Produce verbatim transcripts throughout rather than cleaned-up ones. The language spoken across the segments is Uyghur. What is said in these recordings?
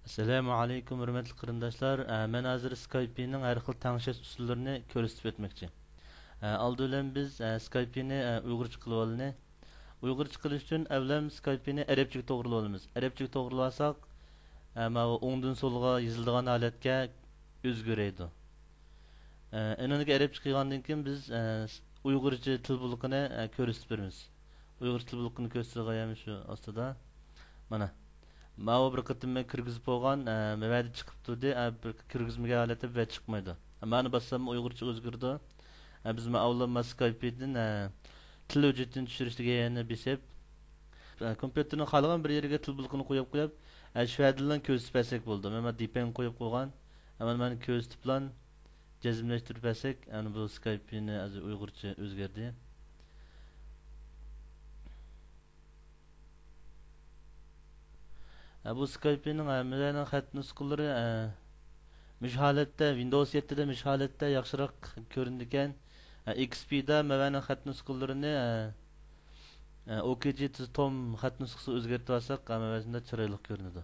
ئەسسالامۇ ئەلەيكۇم، ھۆرمەتلىك قېرىنداشلار. ئە، مەن ھازىر سكايپىنىڭ ھەر خىل تەڭشەش ئۇسۇللىرىنى كۆرسىتىپ ئۆتمەكچى. ئە، ئالدى بىلەن بىز، ئە، سكايپىنى، ئە، ئۇيغۇرچە قىلىۋالىلى. ئۇيغۇرچە قىلىش ئۈچۈن ئەۋلەم سكايپىنى ئەرەبچىگە توغرىلىۋالىمىز. ئەرەبچىگە توغرىلىۋالساق، ئە، ماۋۇ ئوڭدىن سولغا يېزىلىدىغان ھالەتكە ئۆزگىرىدۇ. ئە، ئېنىڭدىكى ئەرەبچە قىلغاندىن كېيىن بىز، ئە، ئۇيغۇرچە تىل بولىقىنى، ئە، كۆرسىتىپ بېرىمىز. ئۇيغۇرچە تىل بولىقىنى كۆرسىتىدىغان يەرمۇ شۇ ئاستىدا. مانا. ماۋۇ بىر قېتىم مەن كىرگۈزۈپ بولغان، ئە، مەۋەدە چىقىپ تۇردى. ئە، بىر كىرگۈزمىگەن ھالەتتە مەۋە چىقمايدۇ. ئە، مانا باسساممۇ ئۇيغۇرچە ئۆزگىرىدۇ. ئە، بىز ماۋۇ ئاۋۋال ما سكايپىدىن، ئە، تىل ھۆججىتىنى چۈشۈرۈش دېگەن يەرنى بېسىپ، ئە، كومپيۇتېرنىڭ خالىغان بىر يېرىگە تىل بولىقىنى قويۇپ قويۇپ، ئە، شۇ يەردىنلا كۆرسىتىپ بەرسەك بولىدۇ. مەن مانا دىپەنگە قويۇپ قويغان. ئە، مانا مەن كۆرسىتىپلا جەزملەشتۈرۈپ بەرسەك، ئەمدى بۇ سكايپىنى ھازىر ئۇيغۇرچە ئۆزگەردى. ھە، بۇ سكايپىنىڭ ھەممىلەرنىڭ خەت نۇسخىلىرى، ھە، مۇشۇ ھالەتتە، ۋىندوۋس يەتتىدە مۇشۇ ھالەتتە ياخشىراق كۆرۈنىدىكەن. ھە، ئېكس پىدا مەۋەنىڭ خەت نۇسخىلىرىنى، ھە، ھە، ئوكىجى تىز توم خەت نۇسخىسىغا ئۆزگەرتىۋالساق، ھە، مەۋەنىڭدە چىرايلىق كۆرۈنىدۇ.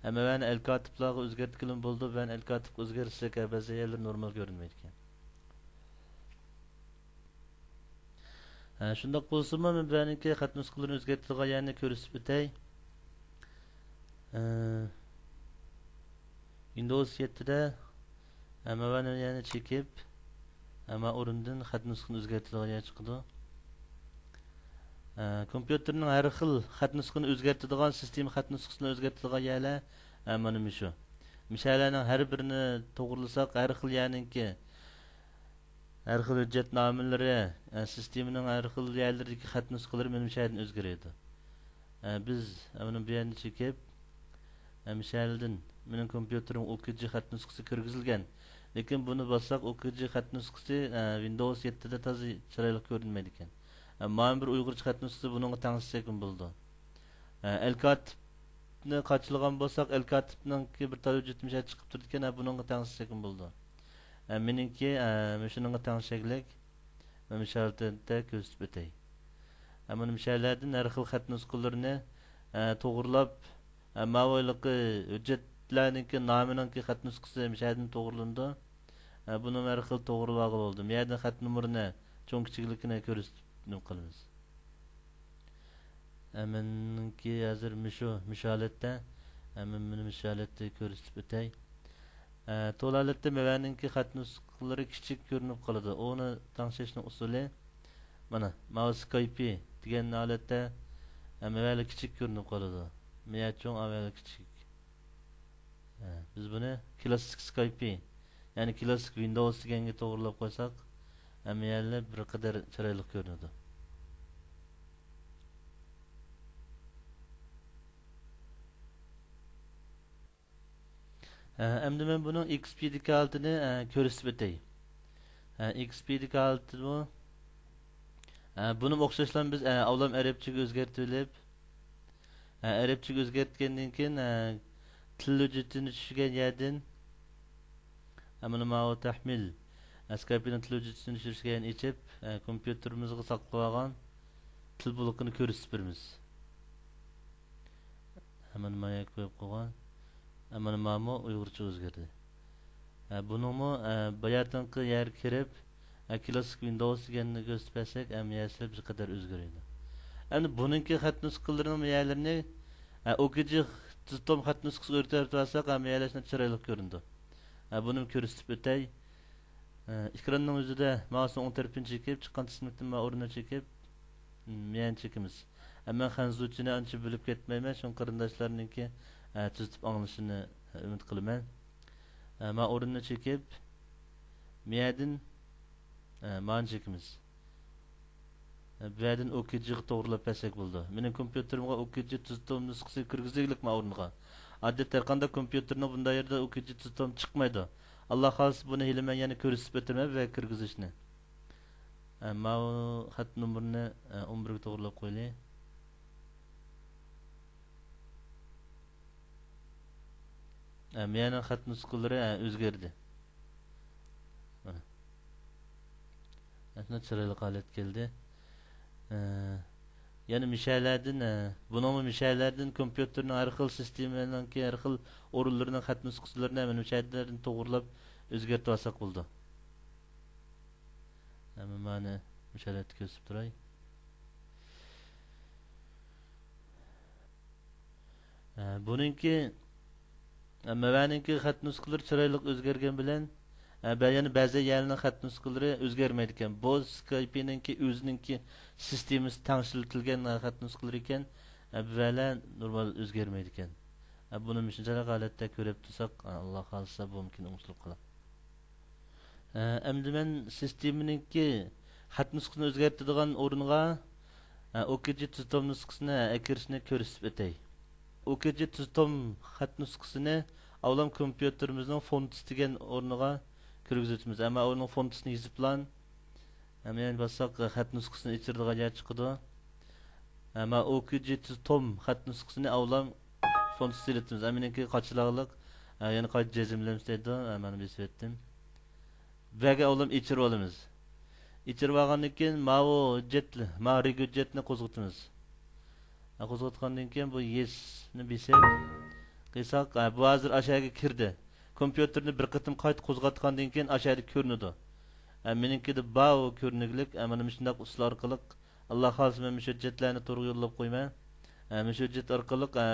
ھە، مەۋەنى ئەلكاتىپلارغا ئۆزگەرتكىلىمۇ بولىدۇ، مەۋەنى ئەلكاتىپقا ئۆزگەرتسەك، ھە، بەزى يەرلىرى نورمال كۆرۈنمەيدىكەن. ھە، شۇنداق بولسىمۇ، مەن بۇ يەرنىڭكى خەت نۇسخىلىرىنى ئۆزگەرتىدىغان يەرنى كۆرسىتىپ ئۆتەي. ھە، ۋىندوۋس يەتتىدە، ھە، مەۋەنى يەنە چېكىپ، ھە، ماۋۇ ئورۇندىن خەت نۇسخىنى ئۆزگەرتىدىغان يەر چىقىدۇ. ھە، كومپيۇتېرنىڭ ھەر خىل خەت نۇسخىنى ئۆزگەرتىدىغان، سىستېما خەت نۇسخىسىنى ئۆزگەرتىدىغان يەرلەر، ھە، مانا مۇشۇ. مۇشۇ يەرلەرنىڭ ھەر بىرىنى توغرىلىساق، ھەر خىل يەرنىڭكى ھەر خىل ھۆججەت نامىلىرى، ئە، سىستېمىنىڭ ھەر خىل يەرلىرىدىكى خەت نۇسخىلىرى مېنىڭ مۇشۇ يەردىن ئۆزگىرىدۇ. ئە، بىز، ئە، مۇنى بۇ يەردىن چېكىپ، ئە، مۇشۇ يەردىن مېنىڭ كومپيۇتېرىمغا ئوكىجى خەت نۇسخىسى كىرگۈزۈلگەن. لېكىن بۇنى باسساق، ئوكىجى خەت نۇسخىسى، ئە، ۋىندوۋس يەتتىدە تازا چىرايلىق كۆرۈنمەيدىكەن. ئە، مانا بىر ئۇيغۇرچە خەت نۇسخىسى بۇنىڭغا تەڭشىسەكمۇ بولىدۇ. ئە، ئەلكاتىپنى قاچىلىغان بولساق، ئەلكاتىپنىڭكى بىر تال ھۆججىتى مۇشۇ يەردە چىقىپ تۇرىدىكەن، ئە، بۇنىڭغا تەڭشىسەكمۇ بولىدۇ. ئە، مېنىڭكى، ئە، مۇشۇنىڭغا تەڭشەكلىك. مەن مۇشۇ ھالەتتە كۆرسىتىپ ئۆتەي. ئە، مانا مۇشۇ يەرلەردىن ھەر خىل خەت نۇسخىلىرىنى، ئە، توغرىلاپ، ئە، ماۋۇ ھېلىقى ھۆججەتلەرنىڭكى نامىنىڭكى خەت نۇسخىسى مۇشۇ يەردىن توغرىلىنىدۇ. ئە، بۇنىمۇ ھەر خىل توغرىلىۋالغىلى بولىدۇ. مۇ يەردىن خەت نومۇرىنى، چوڭ كىچىكلىكىنى كۆرسىتىپ نېمە قىلىمىز. ئە، مېنىڭكى ھازىر مۇشۇ، مۇشۇ ھالەتتە. ئە، مەن بۇنى مۇشۇ ھالەتتە كۆرسىتىپ ئۆتەي. ئە، تولا ھالەتتە مەۋەنىڭكى خەت نۇسخىلىرى كىچىك كۆرۈنۈپ قالىدۇ. ئۇنى تەڭشەشنىڭ ئۇسۇلى، مانا، ماۋۇ سكايپى دېگەن ھالەتتە، ئە، مەۋەلەر كىچىك كۆرۈنۈپ قالىدۇ. مەيە چوڭ، ئەۋەلەر كىچىك. ھە، بىز بۇنى كلاسسىك سكايپى، يەنى كلاسسىك ۋىندوۋس دېگەنگە توغرىلاپ قويساق، ھەممە يەرلەر بىر قەدەر چىرايلىق كۆرۈنىدۇ. ھە، ئەمدى مەن بۇنىڭ ئېكس پىدىكى ھالىتىنى، ھە، كۆرسىتىپ ئۆتەي. ھە، ئېكس پىدىكى ھالىتى بۇ. ھە، بۇنىمۇ ئوخشاشلا بىز، ھە، ئاۋلام ئەرەبچىگە ئۆزگەرتىۋېلىپ، ھە، ئەرەبچىگە ئۆزگەرتكەندىن كېيىن، ھە، تىل ھۆججىتىنى چۈشۈرگەن يەردىن، ھە، مانا ماۋۇ تەھمىل، ھە، سكايپنىڭ تىل ھۆججىتىنى چۈشۈرۈشكە يەنە ئېچىپ، ھە، كومپيۇتېرىمىزغا ساقلىۋالغان تىل بولىقىنى كۆرسىتىپ بېرىمىز. ھە، مانا ما يەرگە قويۇپ قويغان. ھە، مانا مامۇ ئۇيغۇرچە ئۆزگەردى. ھە، بۇنىڭمۇ، ھە، باياتىنقى يەرگە كىرىپ، ھە، كلاسسىك ۋىندوۋس دېگەننى كۆرسىتىپ بەرسەك، ھەممە يەرسىلەر بىر قەدەر ئۆزگىرىدۇ. ئەمدى بۇنىڭكى خەت نۇسخىلىرىنىڭ يەرلىرىنى، ھە، ئوكىجى تىزتوم خەت نۇسخىسىغا ئۆزگەرتىۋەتسەك، ھەممە يەرلەر شۇنداق چىرايلىق كۆرۈنىدۇ. ھە، بۇنىمۇ كۆرسىتىپ ئۆتەي. ئە، ئېكراننىڭ يۈزىدە مائۇسنىڭ ئوڭ تەرىپىنى چېكىپ، چىققان تىزىملىكتىن ماۋۇ ئورۇننى چېكىپ، م، مەيەنى چېكىمىز. ئە، مەن خەنزۇچىنى ئانچە بىلىپ كەتمەيمەن، شۇڭا قېرىنداشلارنىڭكى، ئە، تۈزىتىپ ئاڭلىشىنى، ئە، ئۈمىد قىلىمەن. ئە، ماۋۇ ئورۇننى چېكىپ، مەيەدىن، ئە، مانى چېكىمىز. بۇ يەردىن ئوكىجىغا توغرىلاپ بەرسەك بولىدۇ. مېنىڭ كومپيۇتېرىمغا ئوكىجى تۈزىتىلغان نۇسخىسى كىرگۈزۈگلىك مانا ئورنىغا. ئادەتتە ھەرقانداق كومپيۇتېرنىڭ بۇنداق يەردە ئوكىجى تۈزىتىلغان چىقمايدۇ. ئاللا خالىسا بۇنى ھېلى مەن يەنە كۆرسىتىپ ئۆتىمەن بۇ يەرگە كىرگۈزۈشنى. ئە، ماۋۇ خەت نومۇرىنى، ئە، ئون بىرگە توغرىلاپ قويىلى. ئە، مەيەنىڭ خەت نۇسخىلىرى، ئە، ئۆزگەردى. مانا. ئە، شۇنداق چىرايلىق ھالەتكە كەلدى. ئە، يەنە مىشەلەردىن، ھە، بۇنىڭمۇ مىشەلەردىن كومپيۇتېرنىڭ ھەر خىل سىستېمىنىڭكى ھەر خىل ئورۇنلىرىنىڭ خەت نۇسخىسىلىرىنى ھەممە مىشەلەردىن توغرىلاپ ئۆزگەرتىۋالساق بولىدۇ. ھەممە مانا مىشەلەردە كۆرسىتىپ تۇراي. ھە، بۇنىڭكى مەۋەنىڭكى خەت نۇسخىلىرى چىرايلىق ئۆزگەرگەن بىلەن، ئە، بە-، يەنە بەزى يەرلەرنىڭ خەت نۇسخىلىرى ئۆزگەرمەيدىكەن. بۇ سكايپىنىڭكى ئۆزىنىڭكى سىستېمىسى تەڭشىلىۋېتىلگەن، ئە، خەت نۇسخىلىرى ئىكەن. ئە، بۇ يەرلەر نورمال ئۆزگەرمەيدىكەن. ئە، بۇنى مۇشۇنچىلىك ھالەتتە كۆرۈپ تۇرساق، ئە، ئاللا خالىسا بۇ مۇمكىن ئوڭشىلىپ قالار. ئە، ئەمدى مەن سىستېمىنىڭكى خەت نۇسخىسىنى ئۆزگەرتىدىغان ئورۇنغا، ئە، ئوكىجى تۈز توم نۇسخىسىنى ئەكىرىشنى كۆرسىتىپ ئۆتەي. ئوكىجى تۈز توم خەت نۇسخىسىنى ئاۋلام كومپيۇتېرىمىزنىڭ فونتىسى دېگەن ئورنىغا كىرگۈزۈۋېتىمىز. ئەمما ئۇنىڭ فونتىسىنى يېزىپلا، ئەمما يەنە باسساق، خەت نۇسخىسىنى ئېچىرىدىغان يەر چىقىدۇ. ئەمما ئوكىجى تۈز توم خەت نۇسخىسىنى ئاۋلام فونتىسى سېلىتىمىز. ئەمما مېنىڭكى قاچىلاقلىق، ئە، يەنە قايتا جەزملەيمىز دەيدۇ. ئە، مانا بېسىۋەتتىم. بەگە ئاۋلام ئېچىرىۋالىمىز. ئېچىرىۋالغاندىن كېيىن ماۋۇ ھۆججەت، ماۋۇ رېگ ھۆججەتنى قوزغىتىمىز. ھە، قوزغاتقاندىن كېيىن بۇ يېسنى بېسىپ قىلساق، ھە، بۇ ھازىر ئاشۇ يەرگە كىردى. كومپيۇتېرنى بىر قېتىم قايتا قوزغاتقاندىن كېيىن ئاشۇ يەردە كۆرۈنىدۇ. ھە، مېنىڭكىدە بار ئۇ كۆرۈنۈكلۈك. ھە، مانا مۇشۇنداق ئۇسۇل ئارقىلىق، ئاللا خالىسا، مەن مۇشۇ ھۆججەتلەرنى تورغا يوللاپ قويىمەن. ھە، مۇشۇ ھۆججەت ئارقىلىق، ھە،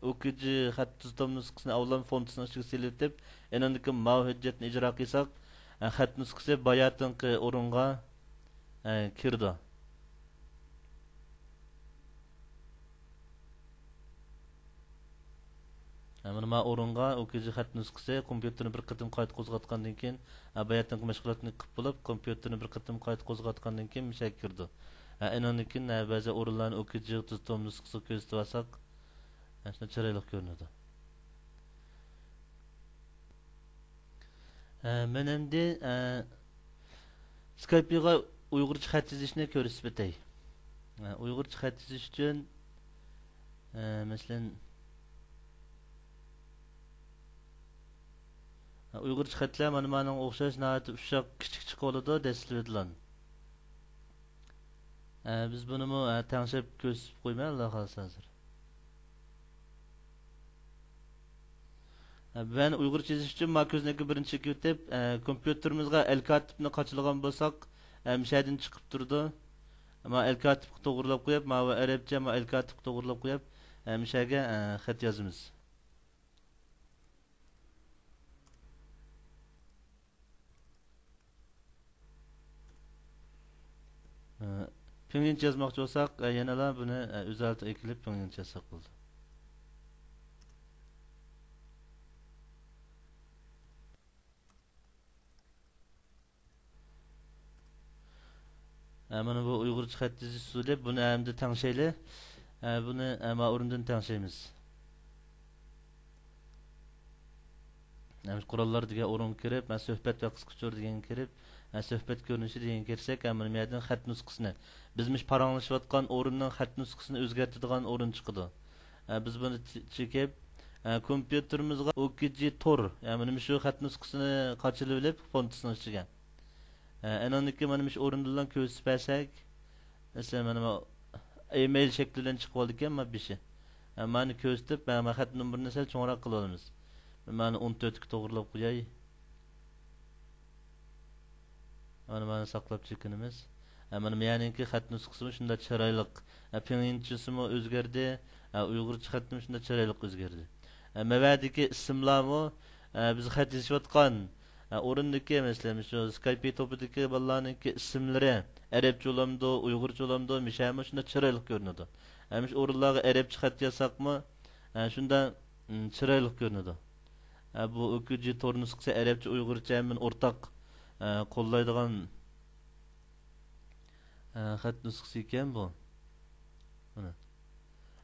ئوكىجى خەت تۈز توم نۇسخىسىنى ئاۋلام فونتىسىنىڭ ئىچىگە سېلىۋېتىپ، ئېنىڭدىن كېيىن ماۋۇ ھۆججەتنى ئىجرا قىلساق، ھە، خەت نۇسخىسى باياتىنقى ئورۇنغا، ھە، كىرىدۇ. ھە، مانا ما ئورۇنغا ئوكىجى خەت نۇسخىسى كومپيۇتېرنى بىر قېتىم قايتا قوزغاتقاندىن كېيىن، ھە، باياتىنقى مەشغۇلاتنى قىلىپ بولۇپ، كومپيۇتېرنى بىر قېتىم قايتا قوزغاتقاندىن كېيىن مۇشۇ يەرگە كىرىدۇ. ھە، ئېنىڭدىن كېيىن، ھە، بەزى ئورۇنلارنى ئوكىجى تۈز توم نۇسخىسىغا كۆرسىتىۋالساق، ھە، شۇنداق چىرايلىق كۆرۈنىدۇ. ھە، مەن ئەمدى، ھە، سكايپىغا ئۇيغۇرچە خەت يېزىشنى كۆرسىتىپ ئۆتەي. ھە، ئۇيغۇرچە خەت يېزىش ئۈچۈن، ھە، مەسىلەن، ھە، ئۇيغۇرچە خەتلەر مانا مانىڭغا ئوخشاش ناھايىتى ئۇششاق، كىچىك چىقىۋالىدۇ دەسلىپىدىلا. ھە، بىز بۇنىمۇ، ھە، تەڭشەپ كۆرسىتىپ قويىمەن، ئاللا خالىسا ھازىر. ھە، مەن ئۇيغۇرچە يېزىش ئۈچۈن ما كۆزنەككە بىرىنچى چېكىۋېتىپ، ھە، كومپيۇتېرىمىزغا ئەل كاتىپنى قاچىلىغان بولساق، ھە، مۇشەدىن چىقىپ تۇرىدۇ. ما ئەل كاتىپقا توغرىلاپ قويۇپ، ما ئەرەبچە، ما ئەل كاتىپقا توغرىلاپ قويۇپ، ھە، مۇشەگە، ھە، خەت يازىمىز. ئە، پىڭيىنچە يازماقچى بولساق، ئە، يەنىلا بۇنى، ئە، ئۆز ھالىتىگە ئەكېلىپ پىڭيىنچە يازساق بولىدۇ. ئە، مانا بۇ ئۇيغۇرچە خەت يېزىش ئۇسۇلى. بۇنى ئەمدى تەڭشەيلى. ئە، بۇنى، ئە، ما ئورۇندىن تەڭشەيمىز. ئە، مۇشۇ قوراللار دېگەن ئورۇنغا كىرىپ، مەن سۆھبەت ۋە قىسقا ئۇچۇر دېگەنگە كىرىپ، ئە، سۆھبەت كۆرۈنۈشى دېگەنگە كىرسەك، ئە، مانا بۇ يەردىن خەت نۇسخىسىنى، بىز مۇشۇ پاراڭلىشىۋاتقان ئورۇننىڭ خەت نۇسخىسىنى ئۆزگەرتىدىغان ئورۇن چىقىدۇ. ئە، بىز بۇنى چ-، چېكىپ، ئە، كومپيۇتېرىمىزغا ئوكىجى تور، يەنى مانا مۇشۇ خەت نۇسخىسىنى قاچىلىۋېلىپ فونتىسىنىڭ ئىچىگە. ئە، ئەنىڭدىكى مانا مۇشۇ ئورۇندىلا كۆرسىتىپ بەرسەك، مەسىلەن، مانا بۇ ئېمېيل شەكلى بىلەن چىقىۋالىدىكەن، مانا بېشى. ئە، مانا كۆرسىتىپ، مە-، مە خەت نومۇرىنى سەل چوڭراق قىلىۋالىمىز. مانا ئون تۆتكە توغرىلاپ قوياي. مانا، مانا ساقلاپ چېكىنىمىز. ئە، مانا مېيەنىڭكى خەت نۇسخىسىمۇ شۇنداق چىرايلىق. ئە، پىڭيىنچىسىمۇ ئۆزگەردى. ئە، ئۇيغۇرچە خەتمۇ شۇنداق چىرايلىق ئۆزگەردى. ئە، مەۋەدىكى ئىسىملارمۇ، ئە، بىز خەت يېزىشىۋاتقان، ئە، ئورۇندىكى، مەسىلەن، شۇ سكايپى توپىدىكى بالىلارنىڭكى ئىسىملىرى ئەرەبچە بولامدۇ، ئۇيغۇرچە بولامدۇ، مىشەمۇ شۇنداق چىرايلىق كۆرۈنىدۇ. ئە، مۇشۇ ئورۇنلارغا ئەرەبچە خەت يازساقمۇ، ئە، شۇنداق، ئىم، چىرايلىق كۆرۈنىدۇ. ئە، بۇ ئوكىجى تور نۇسخىسى ئەرەبچە، ئۇيغۇرچە ھەممىنى ئورتاق، ئە، قوللايدىغان، ئە، خەت نۇسخىسى ئىكەن بۇ. مانا.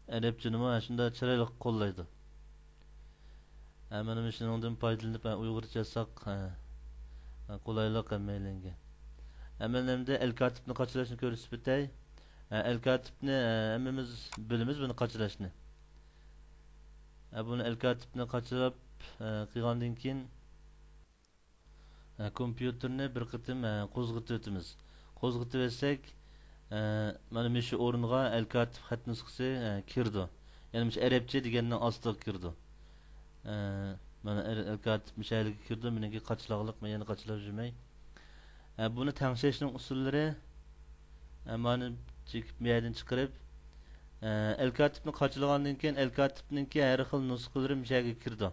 ئەرەبچىنىمۇ ئە، شۇنداق چىرايلىق قوللايدۇ. ئە، مانا مۇشۇنىڭدىن پايدىلىنىپ، ئە، ئۇيغۇرچە يازساق، ئە، ئە، قولايلىق ھەممەيلەنگە. ئە، مەن ئەمدى ئەل كاتىپنى قاچىلاشنى كۆرسىتىپ ئۆتەي. ئە، ئەل كاتىپنى، ئە، ھەممىمىز بىلىمىز بۇنى قاچىلاشنى. ئە، بۇنى ئەل كاتىپنى قاچىلاپ، ئە، قىلغاندىن كېيىن، ئە، كومپيۇتېرنى بىر قېتىم، ئە، قوزغىتىۋېتىمىز. قوزغىتىۋەتسەك، ئە، مانا مۇشۇ ئورۇنغا ئەلكاتىپ خەت نۇسخىسى، ئە، كىرىدۇ. يەنى مۇشۇ ئەرەبچە دېگەننىڭ ئاستىغا كىرىدۇ. ئە، مانا ئەر-، ئەلكاتىپ مۇشۇ يەرگە كىرىدۇ، مېنىڭكى قاچىلاغلىق، مەن يەنە قاچىلاپ يۈرمەي. ئە، بۇنى تەڭشەشنىڭ ئۇسۇللىرى، ئە، مانا چېكىپ، بۇ يەردىن چىقىرىپ، ئە، ئەلكاتىپنى قاچىلىغاندىن كېيىن، ئەلكاتىپنىڭكى ھەر خىل نۇسخىلىرى مۇشۇ يەرگە كىرىدۇ.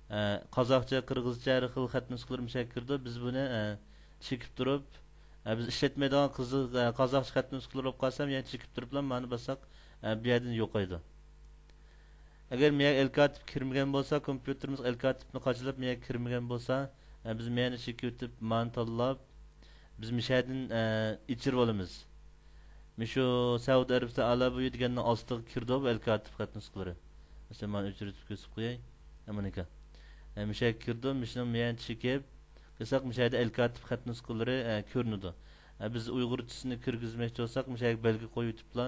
ئە، قازاقچە، قىرغىزچە ھەر خىل خەت نۇسخىلىرى مۇشۇ يەرگە كىرىدۇ. بىز بۇنى، ئە، چېكىپ تۇرۇپ، ئە، بىز ئىشلەتمەيدىغان قىزىل، ئە، قازاقچە خەت نۇسخىلىرى بولۇپ قالسا، يەنە چېكىپ تۇرۇپلا مانا باسساق، ئە، بۇ يەردىن يوقايدۇ. ئەگەر مېيەگە ئەلكاتىپ كىرمىگەن بولسا، كومپيۇتېرىمىز ئەلكاتىپنى قاچىلاپ مېيەگە كىرمىگەن بولسا، ئە، بىز مېيەنى چېكىۋېتىپ، مانى تاللاپ، بىز مىشەدىن، ئە، ئېچىرىۋالىمىز. مۇشۇ سەئۇدى ئەرەبىستان ئەلابۇيى دېگەننىڭ ئاستىغا كىرىدۇ بۇ ئەلكاتىپ خەت نۇسخىلىرى. مەسىلەن، مانا ئۆچۈرتۈپ كۆرسىتىپ قوياي. ئە، مانىكى. ئە، مۇشەگە كىرىدۇ، مۇشۇنىڭ مېيەنى چېكىپ، قىلساق، مۇشەدە ئەلكاتىپ خەت نۇسخىلىرى، ئە، كۆرۈنىدۇ. ئە، بىز ئۇيغۇرچىسىنى كىرگۈزمەكچى بولساق، مۇشەگە بەلگە قويۇۋېتىپلا،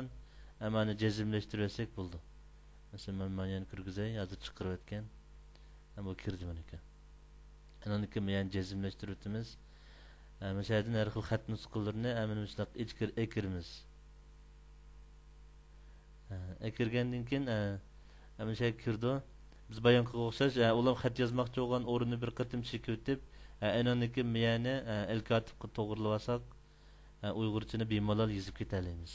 ئە، مانا جەزملەشتۈرۈۋەتسەك بولىدۇ. مەسىلەن، مەن مانا يەنە كىرگۈزەي، ھازىر چىقىرىۋەتكەن. ھە، بۇ كىردى مېنىڭكى. ئانان كېيىن يەنە جەزملەشتۈرۈۋېتىمىز. ھە، مۇشۇ يەردىن ھەر خىل خەت نۇسخىلىرىنى، ھە، مانا مۇشۇنداق ئەكىر-، ئەكىرىمىز. ھە، ئەكىرگەندىن كېيىن، ھە، ھە، مۇشۇ يەرگە كىرىدۇ. بىز بايانقىغا ئوخشاش، ھە، ئۇلار خەت يازماقچى بولغان ئورۇننى بىر قېتىم چېكىۋېتىپ، ھە، ئانان كېيىن مۇ يەرنى، ھە، ئەلكاتىپقا توغرىلىۋالساق، ھە، ئۇيغۇرچىنى بىمالال يېزىپ كېتەلەيمىز.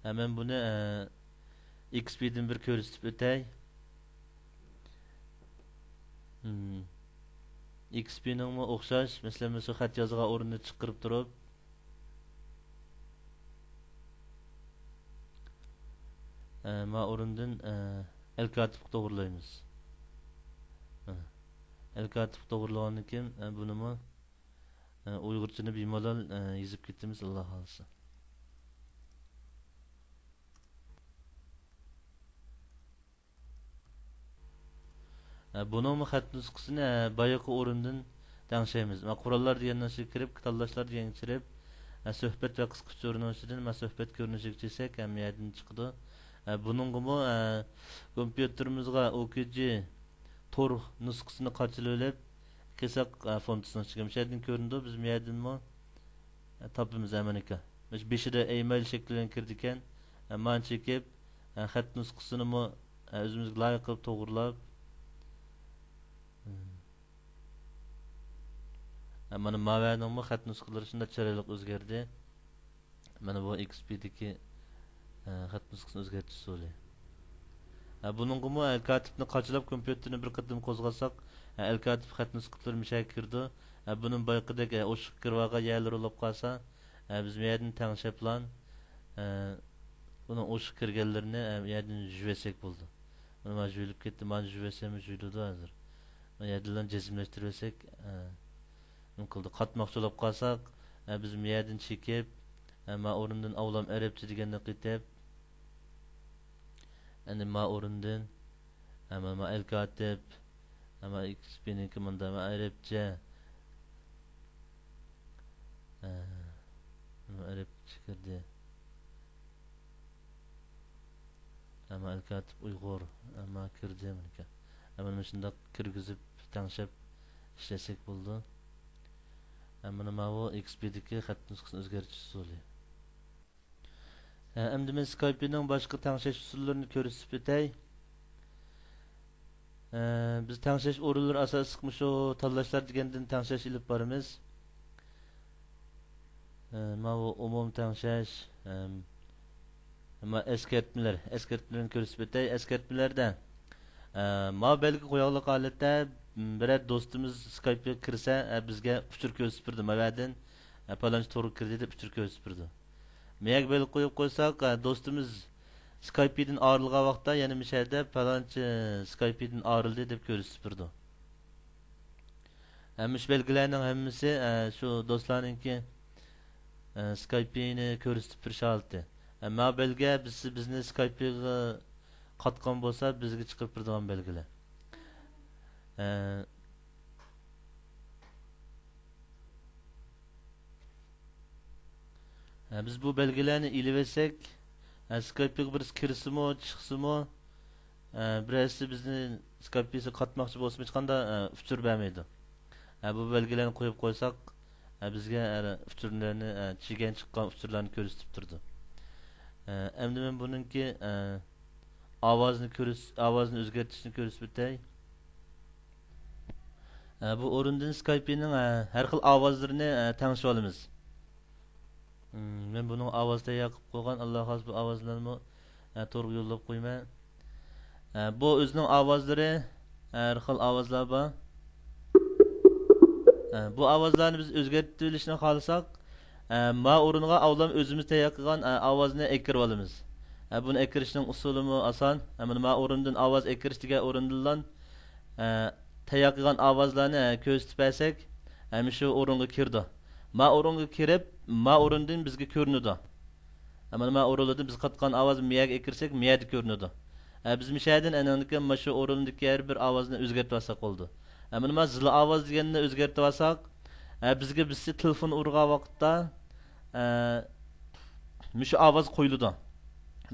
ھە، مەن بۇنى، ھە، ئېكس پى دىن بىر كۆرسىتىپ ئۆتەي. ھىم. ئېكس پى نىڭمۇ ئوخشاش، مەسىلەن، مۇشۇ خەت يازغان ئورنىنى چىقىرىپ تۇرۇپ، ھە، ما ئورۇندىن، ھە، ئەلكاتىپقا توغرىلايمىز. ھە. ئەلكاتىپقا توغرىلىغاندىن كېيىن، ھە، بۇنىمۇ ئە، ئۇيغۇرچىنى بىمالال، ئە، يېزىپ كېتىمىز، ئاللا خالىسا. ئە، بۇنىڭمۇ خەت نۇسخىسىنى، ئە، بايىقى ئورۇندىن تەڭشەيمىز. مانا، قوراللار دېگەننىڭ ئىچىگە كىرىپ، تاللاشلار دېگەنگە كىرىپ، ئە، سۆھبەت ۋە قىسقا ئۇچۇرنىڭ ئىچىدىن، مانا، سۆھبەت كۆرۈنۈشىگە چىقساك، ھەم يەردىن چىقىدۇ. ئە، بۇنىڭغىمۇ، ئە، كومپيۇتېرىمىزغا ئو كى جى تور نۇسخىسىنى قاچىلىۋېلىپ، قىساق، ئە، فونتىسىنىڭ ئىچىگە مۇشۇ يەردىن كۆرۈنىدۇ. بىز مۇ يەردىنمۇ، ئە، تاپىمىز ئەمەلىكى. مۇشۇ بېشىدا ئېمەيل شەكلى بىلەن كىرىدىكەن. ئە، مانا چېكىپ، ئە، خەت نۇسخىسىنىمۇ، ئە، ئۆزىمىزگە لايىق قىلىپ توغرىلاپ. ئە، مانا ماۋەنىڭمۇ خەت نۇسخىلىرى شۇنداق چىرايلىق ئۆزگەردى. مانا بۇ ئېكس پى دىكى، ئە، خەت نۇسخىسىنى ئۆزگەرتىش ئۇسۇلى. ئە، بۇنىڭغىمۇ ئەلكاتىپنى قاچىلاپ، كومپيۇتېرنى بىر قېتىم قوزغاتساق، ئە، ئەلكاتىپ خەت نۇسخىلىرى مۇشەگە كىرىدۇ. ئە، بۇنىمۇ بايىقىدەك، ئە، ئوشۇق كىرىۋالغان يەرلىرى بولۇپ قالسا، ئە، بىز بۇ يەردىن تەڭشەپلان، ئە، بۇنىڭ ئوشۇق كىرگەنلىرىنى، ئە، بۇ يەردىن يۇيۇۋەتسەك بولىدۇ. مانا، مانا يۇيۇلۇپ كەتتى، مانا يۇيۇۋەتسەممۇ يۇيۇلىدۇ ھازىر. مانا يەردىنلا جەزملەشتۈرۈۋەتسەك، ئە، نېمە قىلدى؟ قاتماقچى بولۇپ قالساق، ئە، بىز مۇ يەردىن چېكىپ، ئە، ما ئورۇندىن ئاۋلام ئەرەبچە دېگەننى قېتىپ، ئەنە ما ئورۇندىن، ئە، ما، ما ئەلكاتىپ، ئە، ما ئېكس پى نىڭكى مۇندا، ما ئەرەبچە، ئە، ما ئەرەبچە كىردى. ئەمما ئەلكاتىپ ئۇيغۇر، ئەمما كىردى مېنىڭكى. ئەمما مۇشۇنداق كىرگۈزۈپ تەڭشەپ ئىشلەتسەك بولىدۇ. ئەمما ماۋۇ ئېكس پى دىكى خەت نۇسخىسىنى ئۆزگەرتىش ئۇسۇلى. ئە، ئەمدى مەن سكايپىنىڭ باشقا تەڭشەش ئۇسۇللىرىنى كۆرسىتىپ ئۆتەي. ئە، بىز تەڭشەش ئورۇنلىرى ئاساسلىق مۇشۇ تاللاشلار دېگەندىن تەڭشەش ئېلىپ بارىمىز. ئە، ماۋۇ ئومۇم تەڭشەش، ئەم، ئەمما ئەسكەرتمىلەر، ئەسكەرتمىلەرنى كۆرسىتىپ ئۆتەي. ئەسكەرتمىلەردە، ئە، ماۋۇ بەلگە قويغانلىق ھالەتتە، م، بىرەر دوستىمىز سكايپقا كىرسە، ئە، بىزگە ئۇچۇر كۆرسىتىپ بېرىدۇ. ماۋۇ يەردىن، ئە، پالانچى تورغا كىردى دەپ ئۇچۇر كۆرسىتىپ بېرىدۇ. مەيەگە بەلگە قويۇپ قويساق، ئە، دوستىمىز سكايپىدىن ئايرىلغان ۋاقىتتا يەنە مۇشۇ يەردە پالانچى سكايپىدىن ئايرىلدى دەپ كۆرسىتىپ بېرىدۇ. ھەم مۇشۇ بەلگىلەرنىڭ ھەممىسى، ئە، شۇ دوستلارنىڭكى، ئە، سكايپىنى كۆرسىتىپ بېرىش ھالىتى. ئەمما بەلگە بىز، بىزنى سكايپىغا قاتقان بولسا، بىزگە چىقىرىپ بېرىدىغان بەلگىلەر. ئە، ھە، بىز بۇ بەلگىلەرنى ئېلىۋەتسەك، ھە، سكايپىغا بىرسى كىرسىمۇ، چىقسىمۇ، ھە، بىرەرسى بىزنى سكايپىسىغا قاتماقچى بولسىمۇ، ھېچقانداق، ھە، ئۇچۇر بەرمەيدۇ. ھە، بۇ بەلگىلەرنى قويۇپ قويساق، بىزگە ئۇچۇرلارنى، چىگەن چىققان ئۇچۇرلارنى كۆرسىتىپ تۇرىدۇ. ئەمدى مەن بۇنىڭكى ئاۋازنى كۆرس-، ئاۋازنى ئۆزگەرتىشنى كۆرسىتىپ ئۆتەي. بۇ ئورۇندىن سكايپىنىڭ ھەر خىل ئاۋازلىرىنى تەڭشىۋالىمىز. مم، مەن بۇنىڭ ئاۋاز تەييار قىلىپ قويغان، ئاللا خالىسا بۇ ئاۋازلارنىمۇ، ئە، تورغا يوللاپ قويىمەن. ئە، بۇ ئۆزىنىڭ ئاۋازلىرى، ھەر خىل ئاۋازلار بار. ئە، بۇ ئاۋازلارنى بىز ئۆزگەرتىۋېلىشنى خالىساق، ئە، ما ئورۇنغا ئاۋۋال ئۆزىمىز تەييار قىلغان، ئە، ئاۋازنى ئەكىرىۋالىمىز. ئە، بۇنى ئەكىرىشنىڭ ئۇسۇلىمۇ ئاسان. ئە، مانا ما ئورۇندىن ئاۋاز ئەكىرىش دېگەن ئورۇندىنلا، ئە، تەييار قىلغان ئاۋازلارنى، ئە، كۆرسىتىپ بەرسەك، ئە، مۇشۇ ئورۇنغا كىرىدۇ. ما ئورۇنغا كىرىپ، ما ئورۇندىن بىزگە كۆرۈنىدۇ. ئە، مانا ما ئورۇنلاردىن بىز قاتقان ئاۋاز مىيەگە ئەكىرسەك، مىيەدە كۆرۈنىدۇ. ئە، بىز مۇشەدىن ئەنىڭدىكى مانا شۇ ئورۇندىكى ھەر بىر ئاۋازنى ئۆزگەرتىۋالساق بولىدۇ. ئە، مانا ما زىل ئاۋاز دېگەننى ئۆزگەرتىۋالساق، ئە، بىزگە بىرسى تېلېفون ئۇرغان ۋاقىتتا، ئە، مۇشۇ ئاۋاز قويۇلىدۇ.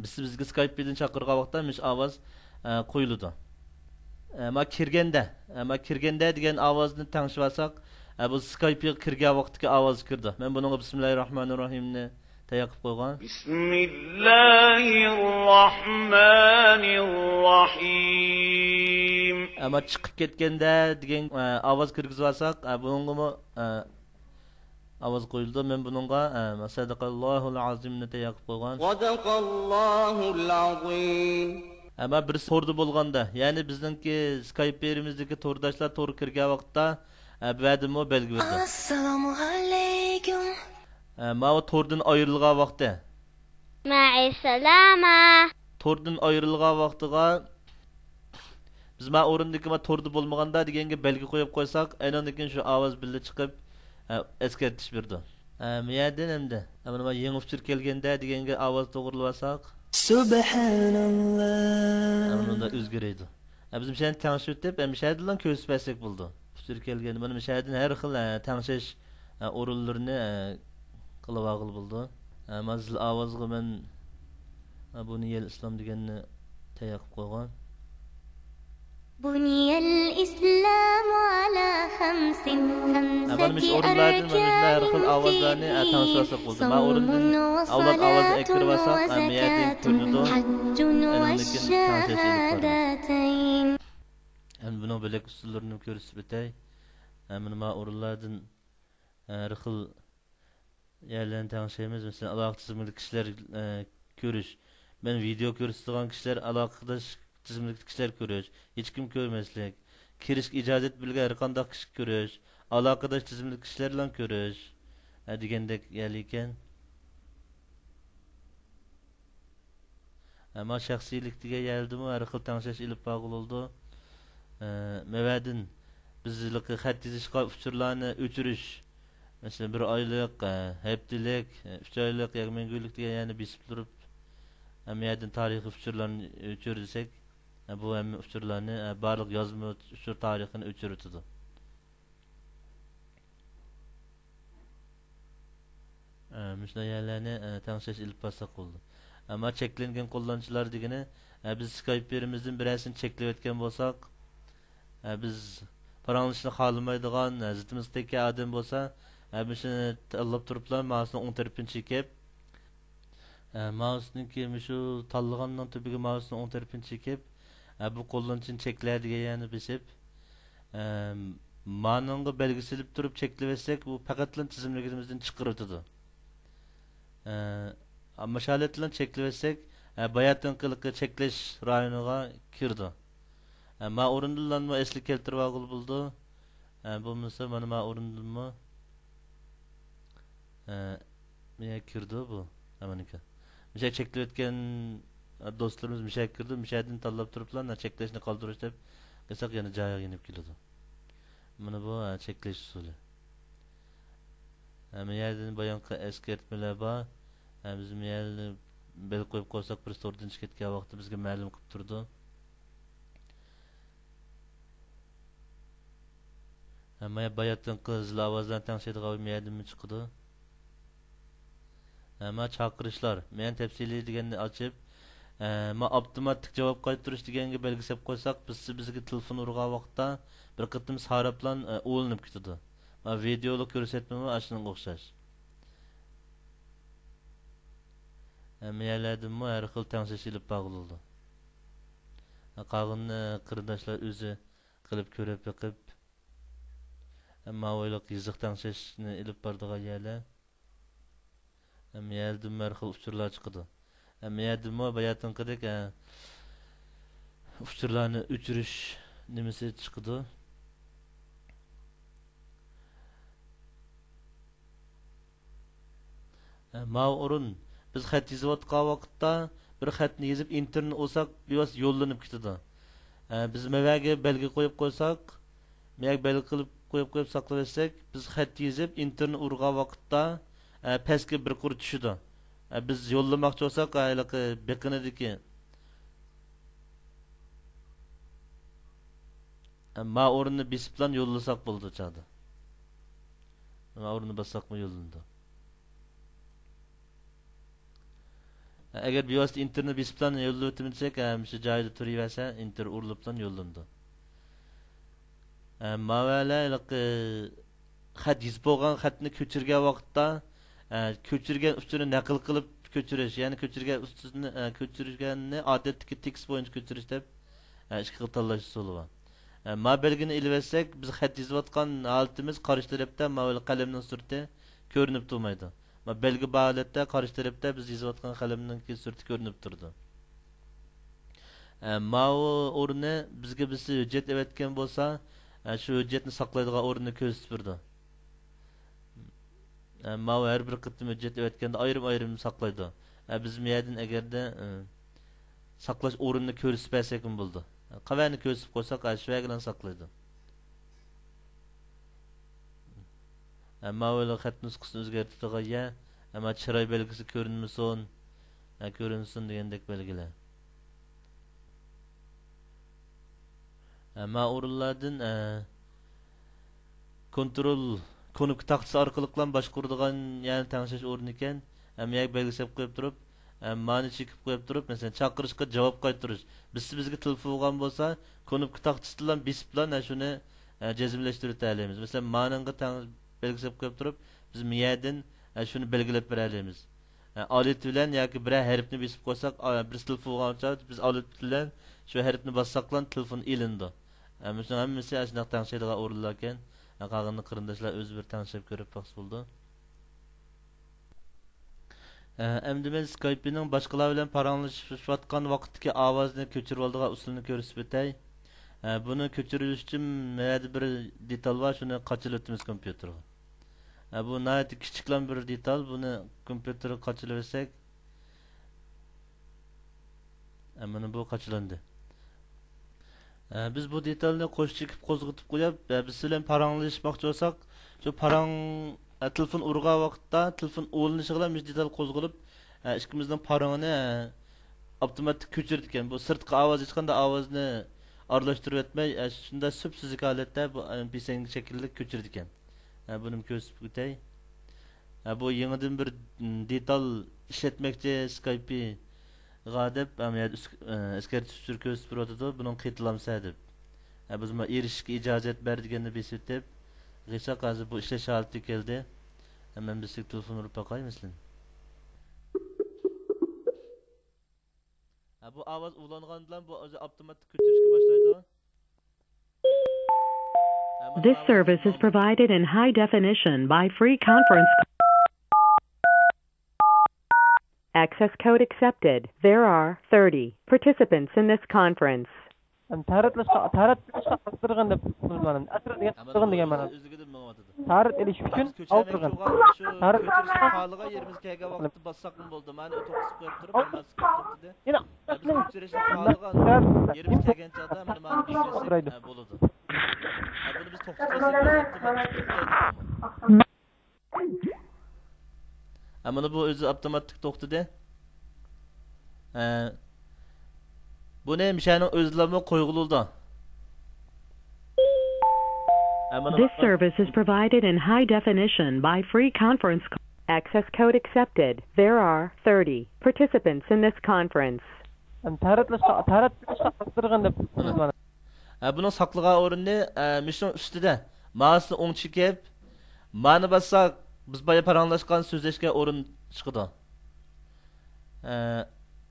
بىز، بىزگە سكايپىدىن چاقىرغان ۋاقىتتا مۇشۇ ئاۋاز، ئە، قويۇلىدۇ. ئە، ما كىرگەندە، ئە، ما كىرگەندە دېگەن ئاۋازنى تەڭشىۋالساق، ئە، بۇ سكايپىغا كىرگەن ۋاقىتتىكى ئاۋاز كىرىدۇ. مەن بۇنىڭغا بىسمىللاھىررەھمانىررەھىمنى تەييار قىلىپ قويغان. بسم الله الرحمن الرحيم. ئە، ما چىقىپ كەتكەندە دېگەن، ئە، ئاۋاز كىرگۈزۈۋالساق، ئە، بۇنىڭغىمۇ، ئە، ئاۋاز قويۇلىدۇ. مەن بۇنىڭغا، ئە، سەدىقەللاھۇل ئازىمنى تەييار قىلىپ قويغان. صدق الله العظيم. ئەمما بىرسى توردا بولغاندا، يەنى بىزنىڭكى سكايپ يېرىمىزدىكى تورداشلار تورغا كىرگەن ۋاقىتتا، ئە، بۇ يەردىمۇ بەلگە بېرىدۇ. ئەسسالامۇ ئەلەيكۇم. ئە، ماۋۇ توردىن ئايرىلغان ۋاقتى. مەئەسسالامە. توردىن ئايرىلغان ۋاقتىغا بىز ما ئورۇندىكى ما توردا بولمىغاندا دېگەنگە بەلگە قويۇپ قويساق، ئەنىڭدىن كېيىن شۇ ئاۋاز بىللە چىقىپ، ئە، ئەسكەرتىش بېرىدۇ. ئە، مۇيەردىن ئەمدى، ئە، مانا يېڭى ئۇچۇر كەلگەندە دېگەنگە ئاۋاز توغرىلىۋالساق. سۇبھاناللا. ئە، مۇندا ئۆزگىرىدۇ. ئە، بىز مۇشۇنى تەڭشىۋېتىپ، ئە، مۇشەدىنلا كۆرسىتىپ بەرسەك بولىدۇ. ئۇچۇر كەلگەندە، مانا مۇشەدىن ھەر خىل، ئە، تەڭشەش، ئە، ئورۇنلىرىنى، ئە، قىلىۋالغىلى بولىدۇ. ئە، مانا زىل ئاۋازغا مەن، ئە، بۇنىيەل ئىسلام دېگەننى تەييار قىلىپ قويغان. بني الإسلام على خمس، خمسة أركان. ئە، مانا مۇشۇ ئورۇنلاردىن مانا مۇشۇنداق ھەر خىل ئاۋازلارنى، ئە، تەڭشىۋالساق بولىدۇ. ما ئورۇندىن ئاۋۋال ئاۋازنى ئەكىرىۋالساق، ئە، مۇيەردىن كۆرۈنىدۇ. ئەنىڭدىن كېيىن تەڭشەش ئېلىپ بارىمىز. ئەمدى بۇنىڭ بۆلەك ئۇسۇللىرىنى كۆرسىتىپ ئۆتەي. ئە، مانا ما ئورۇنلاردىن، ئە، ھەر خىل يەرلەرنى تەڭشەيمىز. مەسىلەن، ئالاقە تىزىملىك كىشىلەر، ئە، كۆرۈش. مەن ۋىدېئو كۆرسىتىدىغان كىشىلەر، ئالاقىداش تىزىملىك كىشىلەر كۆرۈش. ھېچكىم كۆرمەسلىك. كىرىشكە ئىجازەت بىلگەن ھەر قانداق كىشى كۆرۈش. ئالاقىداش تىزىملىك كىشىلەر بىلەن كۆرۈش. ئە، دېگەندەك يەرلىكەن. ئەمما شەخسىيلىك دېگەن يەردىمۇ ھەر خىل تەڭشەش ئېلىپ بارغىلى بولىدۇ. ئە، مەۋەدىن بىز ھېلىقى خەت يېزىشقا ئۇچۇرلارنى ئۆچۈرۈش، مەسىلەن، بىر ئايلىق، ئە، ھەپتىلىك، ئە، ئۈچ ئايلىق ياكى مەڭگۈلۈك دېگەن يەرنى بېسىپ تۇرۇپ، ھەممە يەردىن تارىخىي ئۇچۇرلارنى ئۆچۈر دېسەك، ئە، بۇ ھەممە ئۇچۇرلارنى، ئە، بارلىق يازما ئۇچۇر تارىخىنى ئۆچۈرۈۋېتىدۇ. ئە، مۇشۇنداق يەرلەرنى، ئە، تەڭشەش ئېلىپ بارساق بولىدۇ. ئەمما چەكلەنگەن قوللانغۇچىلار دېگىنى، ئە، بىز سكايپ يېرىمىزدىن بىرەرسىنى چەكلىۋەتكەن بولساق، ئە، بىز پاراڭلىشىشنى خالىمايدىغان، ئە، زىتىمىزغا تەگكەن ئادەم بولسا، ئە، مۇشۇنى تاللاپ تۇرۇپلا مائۇسنىڭ ئوڭ تەرىپىنى چېكىپ، ئە، مائۇسنىڭكى مۇشۇ تاللىغاننىڭ تۈپىگە مائۇسنىڭ ئوڭ تەرىپىنى چېكىپ، ئە، بۇ قوللانغۇچىنى چەكلە دېگەن يەرنى بېسىپ، ئە، مانىڭغا بەلگە سېلىپ تۇرۇپ چەكلىۋەتسەك، ئۇ پەقەتلا تىزىملىكىمىزدىن چىقىرىۋېتىدۇ. ئە، مۇشۇ ھالەتتىلا چەكلىۋەتسەك، ئە، باياتىنقى چەكلەش رايونىغا كىرىدۇ. ئە، ما ئورۇندىنلارمۇ ئەسلىگە كەلتۈرۈۋالغىلى بولىدۇ. ئە، بولمىسا مانا ما ئورۇندىنمۇ، ئە، مۇشۇ يەرگە كىرىدۇ بۇ. ئامانىكەن. مۇشۇ يەر چەكلىۋەتكەن، ئە، دوستلىرىمىز مۇشۇ يەرگە كىرىدۇ. مۇشۇ يەردىن تاللاپ تۇرۇپلا، مانا چەكلەشنى قالدۇرۇش دەپ قىلساق يەنە جايىغا يېنىپ كېلىدۇ. مانا بۇ، ئە، چەكلەش ئۇسۇلى. ئە، مۇ يەردىن بايانقى ئەسكەرتمىلەر بار. ئە، بىز مۇ يەرنى بەلگە قويۇپ قويساق، بىرسى توردىن چىقىپ كەتكەن ۋاقتى بىزگە مەلۇم قىلىپ تۇرىدۇ. ئە، مانا باياتىنقى زىل ئاۋازلارنى تەڭشەيدىغان مۇ يەردىنمۇ چىقىدۇ. ئە، مانا چاقىرىشلار، مەن تەپسىلىي دېگەننى ئاچىپ، ئە، مانا ئاپتوماتىك جاۋاب قايتۇرۇش دېگەنگە بەلگە سېلىپ قويساق، بىز، بىزگە تېلېفون ئۇرغان ۋاقىتتا بىر قېتىم ساراپلان، ئە، ئۇۋىلىنىپ كېتىدۇ. ۋىدېئولۇق كۆرسەتمىمۇ ئاشۇنىڭغا ئوخشاش. ھەممە يەرلەردىنمۇ ھەر خىل تەڭشەش ئېلىپ بارغىلى بولىدۇ. قالغىنىنى قېرىنداشلار ئۆزى قىلىپ كۆرۈپ بېقىپ، ماۋۇ يىزىق تەڭشەشنى ئېلىپ بارىدىغان يەرلەر. ھەممە يەردىنمۇ ھەر خىل ئۇچۇرلار چىقىدۇ. ھەممە يەردىنمۇ باياتىنقىدەك، ئە، ئۇچۇرلارنى ئۆچۈرۈش نېمىسى چىقىدۇ. ئە، ماۋۇ ئورۇن، بىز خەت يېزىۋاتقان ۋاقىتتا بىر خەتنى يېزىپ ئېنتېرنى ئۇرساق، بىۋاسىتە يوللىنىپ كېتىدۇ. ئە، بىز مەۋەگە بەلگە قويۇپ قويساق، مەۋەگە بەلگە قىلىپ قويۇپ قويۇپ ساقلاۋەتسەك، بىز خەت يېزىپ ئېنتېرنى ئۇرغان ۋاقىتتا، ئە، پەسكە بىر قۇر چۈشىدۇ. ئە، بىز يوللىماقچى بولساق، ھېلىقى بېقىنىدىكى، ئە، ما ئورۇننى بېسىپلا يوللىساق بولىدۇ چاغدا. ما ئورۇننى باسساقمۇ يوللىنىدۇ. ئەگەر بىۋاسىتە ئېنتېرنى بېسىپلا يوللىۋېتىمەن دېسەك، ھە، مۇشۇ جايىدا تۇرۇۋەرسە، ئېنتېر ئۇرۇلۇپلا يوللىنىدۇ. ھە، ماۋۇ ھېلىقى خەت يېزىپ بولغان خەتنى كۆچۈرگەن ۋاقىتتا، ھە، كۆچۈرگەن ئۇچۇرنى نەقىل قىلىپ كۆچۈرۈش، يەنى كۆچۈرگەن ئۇچۇرنى، ھە، كۆچۈرگەننى ئادەتتىكى تېكىست بويىچە كۆچۈرۈش دەپ، ھە، ئىككى خىل تاللاش ئۇسۇلى بار. ھە، ما بەلگىنى ئېلىۋەتسەك، بىز خەت يېزىۋاتقان ھالىتىمىز قارشى تەرەپتە ماۋۇ قەلەمنىڭ سۈرىتى كۆرۈنۈپ تۇرمايدۇ. ما بەلگە بار ھالەتتە قارشى تەرەپتە بىز يېزىۋاتقان قەلەمنىڭكى سۈرىتى كۆرۈنۈپ تۇرىدۇ. ئە، ماۋۇ ئورنى بىزگە بىرسى ھۆججەت ئەۋەتكەن بولسا، ئە، شۇ ھۆججەتنى ساقلايدىغان ئورۇننى كۆرسىتىپ بېرىدۇ. ئە، ماۋۇ ھەر بىر قېتىم ھۆججەت ئەۋەتكەندە ئايرىم-ئايرىم ساقلايدۇ. ئە، بىز مۇ يەردىن ئەگەردە، ئە، ساقلاش ئورنىنى كۆرسىتىپ بەرسەكمۇ بولىدۇ. قەۋەنى كۆرسىتىپ قويساق، ئە، شۇ يەرگىلا ساقلايدۇ. ئەمما ئۇ خەت نۇسخىسىنى ئۆزگەرتىدىغان يەر، ئەمما چىراي بەلگىسى كۆرۈنمىسۇن، ھە، كۆرۈنسۇن دېگەندەك بەلگىلەر. ئەمما ئورۇنلاردىن، ئە، كونترول كۇنۇپكا تاختىسى ئارقىلىقلا باشقۇرىدىغان يەرنى تەڭشەش ئورنى ئىكەن. ھەم يەرگە بەلگە سېلىپ قويۇپ تۇرۇپ، ھەم مانى چېكىپ قويۇپ تۇرۇپ، مەسىلەن، چاقىرىشقا جاۋاب قايتۇرۇش. بىرسى بىزگە تېلېفون قىلغان بولسا، كۇنۇپكا تاختىسىدىلا بېسىپلا، ھە، شۇنى، ھە، جەزملەشتۈرۈۋېتەلەيمىز. مەسىلەن، مانىڭغا تەڭ بەلگە سېلىپ قويۇپ تۇرۇپ، بىز مىيەدىن، ھە، شۇنى بەلگىلەپ بېرەلەيمىز. ھە، ئالىتى بىلەن ياكى بىرەر ھەرپنى بېسىپ قويساق، ئا، بىرسى تېلېفون قىلغان چاغدا بىز ئالىتى بىلەن شۇ ھەرپنى باسساقلا تېلېفون ئېلىنىدۇ. ھە، مۇشۇنىڭ ھەممىسى ئاشۇنداق تەڭشەيدىغان ئورۇنلاركەن. ھە، قالغىنىنى قېرىنداشلار ئۆزى بىر تەڭشەپ كۆرۈپ باقسا بولىدۇ. ئە، ئەمدى مەن سكايپنىڭ باشقىلار بىلەن پاراڭلىشىۋاتقان ۋاقىتتىكى ئاۋازنى كۆچۈرۈۋالىدىغان ئۇسۇلنى كۆرسىتىپ ئۆتەي. ئە، بۇنى كۆچۈرۈش ئۈچۈن مەيەردە بىر دېتال بار، شۇنى قاچىلىۋېتىمىز كومپيۇتېرغا. ئە، بۇ ناھايىتى كىچىكلا بىر دېتال، بۇنى كومپيۇتېرغا قاچىلىۋەتسەك، ئە، مانا بۇ قاچىلاندى. ئە، بىز بۇ دېتالنى قوش چېكىپ قوزغىتىپ قويۇپ، ئە، بىز سىلەر بىلەن پاراڭلىشماقچى بولساق، شۇ پاراڭ، ئە، تېلېفون ئۇرغان ۋاقىتتا تېلېفون ئۇلىنىشىغىلا مۇشۇ دېتال قوزغىلىپ، ئە، ئىككىمىزنىڭ پاراڭىنى، ئە، ئاپتوماتىك كۆچۈرىدىكەن. بۇ سىرتقى ئاۋاز، ھېچقانداق ئاۋازنى ئارىلاشتۇرۇۋەتمەي، ئە، شۇنداق سۈپسۈزۈك ھالەتتە بۇ، ئە، ئېم پى سەن شەكىللىك كۆچۈرىدىكەن. ئە، بۇنىمۇ كۆرسىتىپ ئۆتەي. ئە، بۇ يېڭىدىن بىر، م، دېتال ئىشلەتمەكچى سكايپىغا دەپ، ئە، مۇ يەردە ئۈس-، ئە، ئەسكەرتىش ئۇچۇرى كۆرسىتىپ تۇرۇۋاتىدۇ. بۇنىڭغا قېتىلامسە دەپ. ئە، بىز مانا ئېرىشىشكە ئىجازەت بەر دېگەننى بېسىۋېتىپ، قىلساق ھازىر بۇ ئىشلەش ھالىتىگە كەلدى. ئە، مەن بىر سىزگە تېلېفون ئۇرۇپ باقاي، مەسىلەن. ھە، بۇ ئاۋاز ئۇلانغاندىلا بۇ ئۆزى ئاپتوماتىك كۆچۈرۈشكە باشلايدۇ. ھە، مانا This ئاۋاز service is ئاڭلاندى. Provided in high definition by free conference. Access code accepted. There are thirty participants in this conference. يەنى تارىت ئېلىشقا، تارىت ئېلىشقا ئالدۇرغىن دەپ تۇرىدۇ مانا. ئەسىر دېگەن ھەممە ئالدۇرغىن دېگەن مانا. ئۆزلۈكىدىن مېڭىۋاتىدۇ. تارىت ئېلىش ئۈچۈن بىز كۆچۈرمەكچى ئالدۇرغىن. بولغان شۇ تارىت كۆچۈرۈشنى خالىغان يېرىمىزگە كەلگەن ۋاقىتتا باسساقمۇ بولىدۇ. مانا توختىتىپ قويۇپ تۇرۇپ، ھەممە سكرىپت توختىدى. يەنە ھە، بىز كۆچۈرۈشنى خالىغان يېرىمىز كەلگەن چاغدا مانا مانا بېسىۋەتسەك، ھە، بولىدۇ. ھە، بۇنى بىز توختىتىۋەتسەك، بىز ئاپتوماتىك توختايدۇ. ھە، مانا بۇ ئۆزى ئاپتوماتىك توختىدى. ھە. بۇنى مىشەنىڭ ئۆزىلەرمۇ قويغىلى بولىدۇ. ھە، مانا This service is provided in high definition by free conference call. Access code accepted. There are thirty participants in this conference. يەنى تارىت ئېلىشقا، تارىت ئېلىشقا ئالدۇرغىن دەپ تۇرىدۇ مانا. ھە، بۇنىڭ ساقلىغان ئورنى، ئە، مۇشۇنىڭ ئۈستىدە. مائۇسنى ئوڭ چېكىپ، مانى باسساق، بىز بايا پاراڭلاشقان سۆزلەشكە ئورۇن چىقىدۇ. ئە،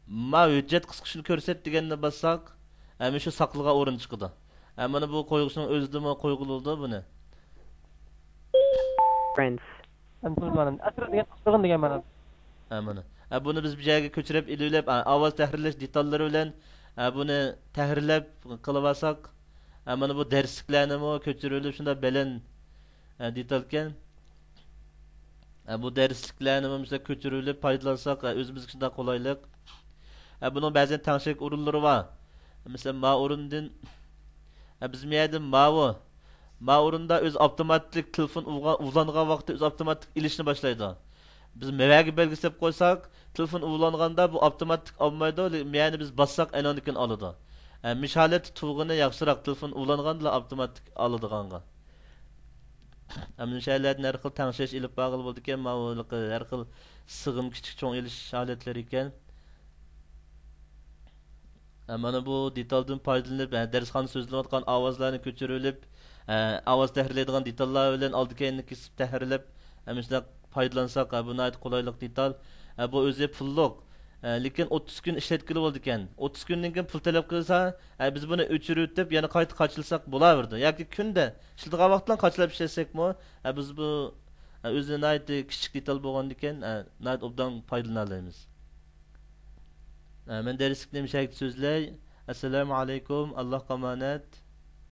ما ھۆججەت قىسقۇچىنى كۆرسەت دېگەننى باسساق، ئە، مۇشۇ ساقلىغان ئورۇن چىقىدۇ. ئە، مانا بۇ قويغۇچنىڭ ئۆزىدىمۇ قويغىلى بولىدۇ بۇنى. Friends. ئەمدى مانا ئەسىر دېگەن قىستۇرغىن دېگەن مانا. ئە، مانا. ئە، بۇنى بىز بۇ يەرگە كۆچۈرۈپ ئېلىۋېلىپ، ئە، ئاۋاز تەھرىرلەش دېتاللىرى بىلەن، ئە، بۇنى تەھرىرلەپ قىلىۋالساق، ئە، مانا بۇ دەرسلىكلەرنىمۇ كۆچۈرۈۋېلىپ شۇنداق بەلەن، ئە، دېتالكەن. ئە، بۇ دەرسلىكلەرنىمۇ مۇشۇنداق كۆچۈرۈۋېلىپ پايدىلانساق، ئە، ئۆزىمىزگە شۇنداق قولايلىق. ئە، بۇنىڭ بەزەن تەڭشەك ئورۇنلىرى بار. مەسىلەن، ما ئورۇندىن، ئە، بىز مۇ يەردىن ماۋۇ، ما ئورۇندا ئۆزى ئاپتوماتىك تېلېفون ئۇۋغا-، ئۇۋىلانغان ۋاقىتتا ئۆزى ئاپتوماتىك ئېلىشنى باشلايدۇ. بىز مەۋەگە بەلگىلەپ قويساق، تېلېفون ئۇۋىلانغاندا بۇ ئاپتوماتىك ئالمايدۇ، لېكىن مەنى بىز باسساق ئەنىڭدىن كېيىن ئالىدۇ. ئە، مۇشۇ ھالەتتە تۇرغىنى ياخشىراق، تېلېفون ئۇۋىلانغاندىلا ئاپتوماتىك ئالىدىغانغا. ئەمدى مۇشۇ ھالەتنى ھەر خىل تەڭشەش ئېلىپ بارغىلى بولىدىكەن، ماۋۇ ھېلىقى ھەر خىل سىغىم كىچىك چوڭ ئېلىش ھالەتلىرى ئىكەن. ئە، مانا بۇ دېتالدىن پايدىلىنىپ، ئە، دەرسخانىدا سۆزلىنىۋاتقان ئاۋازلارنى كۆچۈرۈۋېلىپ، ئە، ئاۋاز تەھرىرلەيدىغان دېتاللار بىلەن ئالدى كەينىنى كېسىپ تەھرىرلەپ، ئە، مۇشۇنداق پايدىلانساق، ئە، بۇ ناھايىتى قولايلىق دېتال. ئە، بۇ ئۆزى پۇللۇق. ئە، لېكىن ئوتتۇز كۈن ئىشلەتكىلى بولىدىكەن. ئوتتۇز كۈندىن كېيىن پۇل تەلەپ قىلسا، ئە، بىز بۇنى ئۆچۈرۈۋېتىپ، يەنە قايتا قاچىلىساق بولاۋېرىدۇ. ياكى كۈندە ئىشلىتىدىغان ۋاقىتلا قاچىلاپ ئىشلەتسەكمۇ، ئە، بىز بۇ، ئە، ئۆزى ناھايىتى كىچىك دېتال بولغاندىكىن، ئە، ناھايىتى ئوبدان پايدىلىنالايمىز. ئە، مەن دەرسلىكنى مۇشۇ يەردە سۆزلەي. ئەسسالامۇ ئەلەيكۇم، ئاللاھقا ئامانەت.